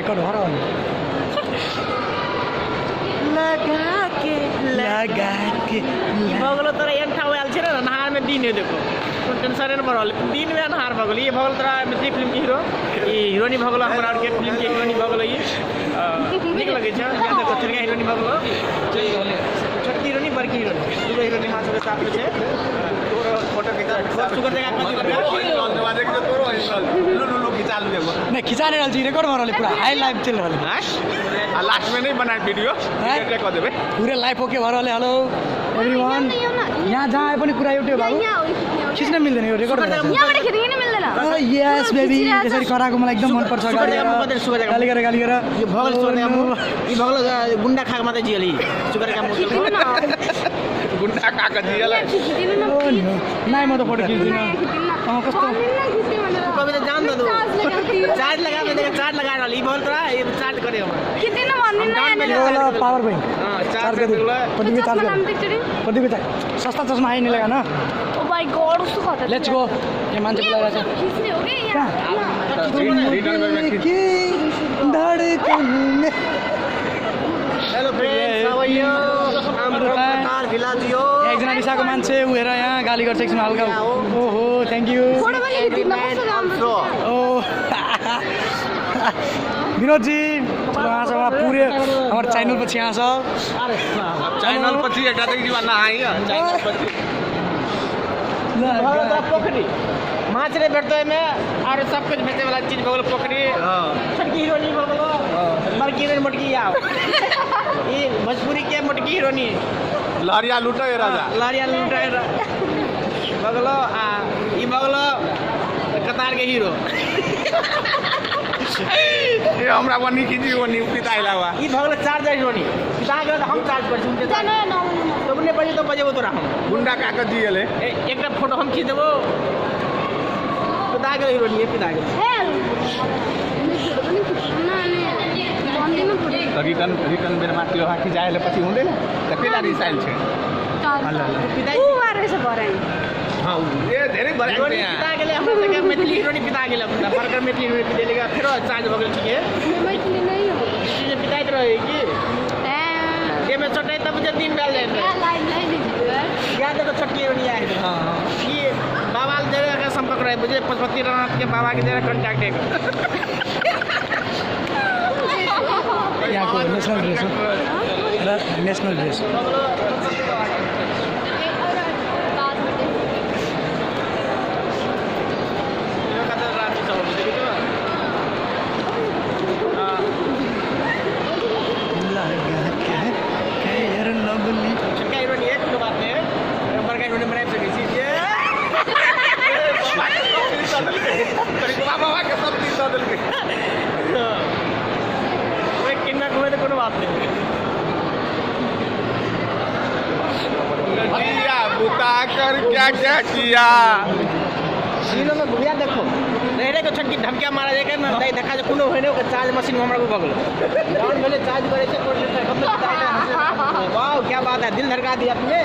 Record भऽ रहल लगा के लगा के ई भऽ गेलो तोरा एहन ठाव आयल छै ने अन्हार में दिन है देखो कोन टेंशन नहि भऽ रहल दिन में अन्हार भऽ गेल। ई भऽ गेल तोरा मैथिली फिल्म के हीरो, ई हीरोनी भऽ गेलो हमरा आरके फिल्म के हीरोनी भऽ गेलो। ई नीक लगै छै। यहाँ देखो छोटका हीरोनी भऽ गेलो, छोटकी हीरोनी बड़की हीरोनी दूगो हीरोनी हमरा सबके साथ में छै। सुगर जगह कथी बड़का नहि खिचा नहि रहल छी, रिकॉर्ड भऽ रहल पूरा हाई लाइव चलि रहल है। आ लास्ट में नहीं बनाए वीडियो कऽ देबै पुरै लाइभ ओके भऽ रहल है। हेलो एभ्रीवान, यहाँ जहाँ आए पनि कुरा एउटै हो बाबु, खिच्न मिल्दैन, यो रेकर्ड यस बेबी। त्यसरी कराएको मलाई एकदम मनपर्छ। गाली गरेर गाली गरेर यो भऽ गेल सुगर मुँह। ई भऽ गेल गुन्डा खाएको मात्रै जियल। ई सुगर का मुँह गुन्डा खाएको जियल। नाइ म त फोटो खिच्दिनँ। अँ कस्तो कविता जान दो, चार्ज लगा दे, चार्ज लगा रहल। ई भऽ गेल तोरा ई चार्ज करे हमरा यो वाला पावर बैंक चार्ज चार्ज कर प्रदीप, चार्ज कर प्रदीप, चार्ज। सस्ता चस्मा आइ नहीं लगा ना। Let's go. यहाँ मान्छे बोलाइरहेको छ। धड़कन में। Hello friends, how are you? I am from Qatar Villaggio. यहाँ एकजना रिसाएको मान्छे ऊ हेर यहाँ गाली गर्छ एकछिन हल्का। ओहो thank you. ओ विनोदजी, उहाँसँग उहाँ पुरै हमर चैनल पछि यहाँ छ। चैनल पछि एकटा देखि जीवा नहाइ चैनल पछि। पोखरी माछ नहि भेटतो एहिमे और सब कुछ भेटे वाला चीज भऽ गेल पोखरी। छोटकी हीरोनी भऽ गेलो, बड़की हीरोनी मोटकी आव। ई भोजपुरी के मोटकी हीरोनी लहरिया लूटे राजा। लहरिया लूटे भऽ गेलो। आ ई भऽ गेलो कतार के हीरो। ए हमरा वनी खिची वनी पिता आइला बा। ई भऽ गेलो चार्जर हीरोनी। पिता गेल तऽ हम चार्ज करै छी उनके। तब नहि बजे तो बजेबो तोरा हम। गुंडा का के जियल है। एकटा फोटो हम खींच देबो। पिता गेल हीरोनी, पिता गेल। रिटर्न रिटर्न बेरमा त्यो खिचाएले पछि हुँदैन त केला रिसाइल छ। ए धेरै भराइ हीरोनी पिता गेलै हमरा सबके मैथिली हीरोनी पिता गेलै। बड़का मैथिली हीरोनी पितेलै, फेरो चार्ज भऽ गेल। ठीके जे पिताइत रहै कि एहिमे चटै तब जे दिन भेल जाइ। या देखो छोटकी हीरोनी आइ। ई बाबा जगह के संपर्क रहे बुझे, पशुपति नाथ के बाबा के जगह कांटेक्ट है। यहाँको नेसनल ड्रेस हो र नेसनल ड्रेस। छोटका हीरोनी है, कोनो बात नहीं है, बड़का हीरोनी बना सकै छी। बाबा के सब चीज दऽ देलकै। ओए किन्ना घुमे तऽ कोनो बात नहीं। दिया बुता कर क्या क्या किया। दिनों में भैया देखो रह रह के छोटकी धमकिया मारा जाए के ना देखा जे कोनो होय ने ओकर चार्ज मशीन हमरा भऽ गेल डाउन भेलै, चार्ज करै छै। कोन वाओ क्या बात है, दिल धड़का दिया तुमने।